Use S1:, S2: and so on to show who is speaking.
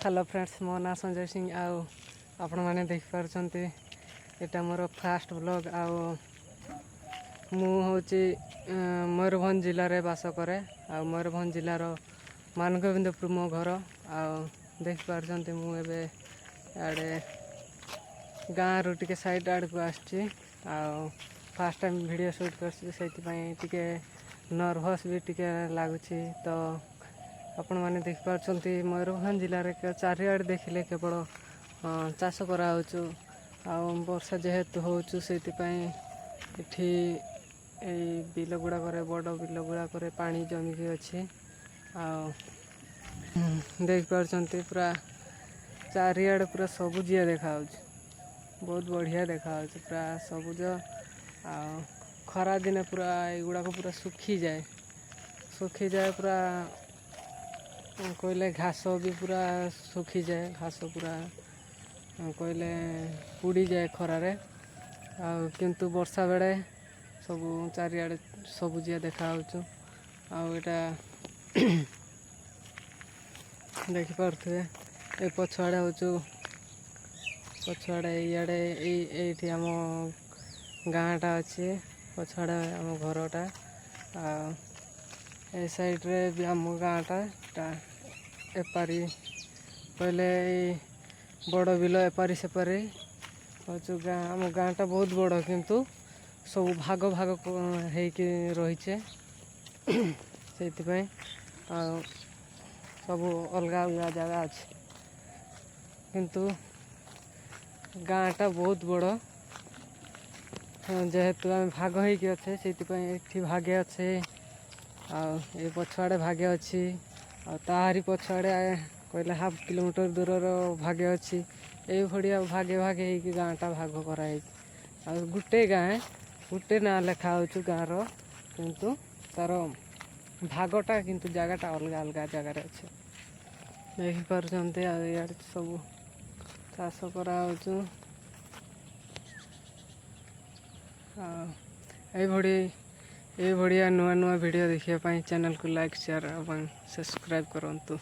S1: Hello friends, ମୋ ନାଁ ସଞ୍ଜୟ ସିଂ ଆଉ ଆପଣମାନେ ଦେଖିପାରୁଛନ୍ତି, ଏଇଟା ମୋର ଫାଷ୍ଟ ବ୍ଲଗ୍। ଆଉ ମୁଁ ହେଉଛି ମୟୂରଭଞ୍ଜ ଜିଲ୍ଲାରେ ବାସ କରେ ଆଉ ମୟୂରଭଞ୍ଜ ଜିଲ୍ଲାର ମାନଗୋବିନ୍ଦପୁର ମୋ ଘର। ଆଉ ଦେଖିପାରୁଛନ୍ତି, ମୁଁ ଏବେ ଇଆଡ଼େ ଗାଁରୁ ଟିକେ ସାଇଡ଼୍ ଆଡ଼କୁ ଆସିଛି ଆଉ ଫାଷ୍ଟ ଟାଇମ୍ ଭିଡ଼ିଓ ସୁଟ୍ କରିଛି, ସେଇଥିପାଇଁ ଟିକେ ନର୍ଭସ୍ ବି ଟିକେ ଲାଗୁଛି। ତ ଆପଣମାନେ ଦେଖିପାରୁଛନ୍ତି, ମୟୂରଭଞ୍ଜ ଜିଲ୍ଲାରେ ଚାରିଆଡ଼େ ଦେଖିଲେ କେବଳ ଚାଷ କରାହେଉଛୁ। ଆଉ ବର୍ଷା ଯେହେତୁ ହେଉଛୁ, ସେଇଥିପାଇଁ ଏଠି ଏଇ ବିଲ ଗୁଡ଼ାକରେ, ବଡ଼ ବିଲ ଗୁଡ଼ାକରେ ପାଣି ଜମିକି ଅଛି। ଆଉ ଦେଖିପାରୁଛନ୍ତି, ପୁରା ଚାରିଆଡ଼େ ପୁରା ସବୁଜିଆ ଦେଖାହେଉଛି, ବହୁତ ବଢ଼ିଆ ଦେଖାହେଉଛି, ପୁରା ସବୁଜ। ଆଉ ଖରାଦିନେ ପୁରା ଏଇଗୁଡ଼ାକ ପୁରା ଶୁଖିଯାଏ, ଶୁଖିଯାଏ ପୁରା। କହିଲେ ଘାସ ବି ପୁରା ଶୁଖିଯାଏ, ଘାସ ପୁରା କହିଲେ ପୋଡ଼ିଯାଏ ଖରାରେ। ଆଉ କିନ୍ତୁ ବର୍ଷା ବେଳେ ସବୁ ଚାରିଆଡ଼େ ସବୁଜିଆ ଦେଖାହେଉଛୁ। ଆଉ ଏଇଟା ଦେଖିପାରୁଥିବେ, ଏ ପଛଆଡ଼େ ହେଉଛୁ, ପଛଆଡ଼େ ଇଆଡ଼େ ଏଇଠି ଆମ ଗାଁଟା ଅଛି, ପଛଆଡ଼େ ଆମ ଘରଟା। ଆଉ ଏ ସାଇଡ଼୍ରେ ବି ଆମ ଗାଁଟା। ଏଟା ଏପାରି କହିଲେ ଏଇ ବଡ଼ ବିଲ ଏପାରି ସେପାରି ହେଉଛୁ ଗାଁ। ଆମ ଗାଁଟା ବହୁତ ବଡ଼, କିନ୍ତୁ ସବୁ ଭାଗ ଭାଗ ହେଇକି ରହିଛେ, ସେଇଥିପାଇଁ ଆଉ ସବୁ ଅଲଗା ଅଲଗା ଜାଗା ଅଛି, କିନ୍ତୁ ଗାଁଟା ବହୁତ ବଡ଼। ଯେହେତୁ ଆମେ ଭାଗ ହେଇକି ଅଛେ, ସେଇଥିପାଇଁ ଏଠି ଭାଗେ ଅଛେ ଆଉ ଏ ପଛଆଡ଼େ ଭାଗେ ଅଛି ଆଉ ତାହାରି ପଛଆଡ଼େ କହିଲେ ହାଫ୍ କିଲୋମିଟର ଦୂରର ଭାଗେ ଅଛି। ଏଇଭଳିଆ ଭାଗେ ଭାଗେ ହେଇକି ଗାଁଟା ଭାଗ କରାହେଇଛି। ଆଉ ଗୋଟେ ଗାଁ, ଗୋଟେ ନାଁ ଲେଖା ହେଉଛୁ ଗାଁର, କିନ୍ତୁ ତାର ଭାଗଟା କିନ୍ତୁ ଜାଗାଟା ଅଲଗା ଅଲଗା ଜାଗାରେ ଅଛି, ଦେଖିପାରୁଛନ୍ତି। ଆଉ ଇଆଡ଼େ ସବୁ ଚାଷ କରାହେଉଛୁ। ଆଉ ଏଇଭଳିଆ ନୂଆ ନୂଆ ଭିଡ଼ିଓ ଦେଖିବା ପାଇଁ ଚ୍ୟାନେଲକୁ ଲାଇକ୍, ସେୟାର ଏବଂ ସବସ୍କ୍ରାଇବ୍ କରନ୍ତୁ।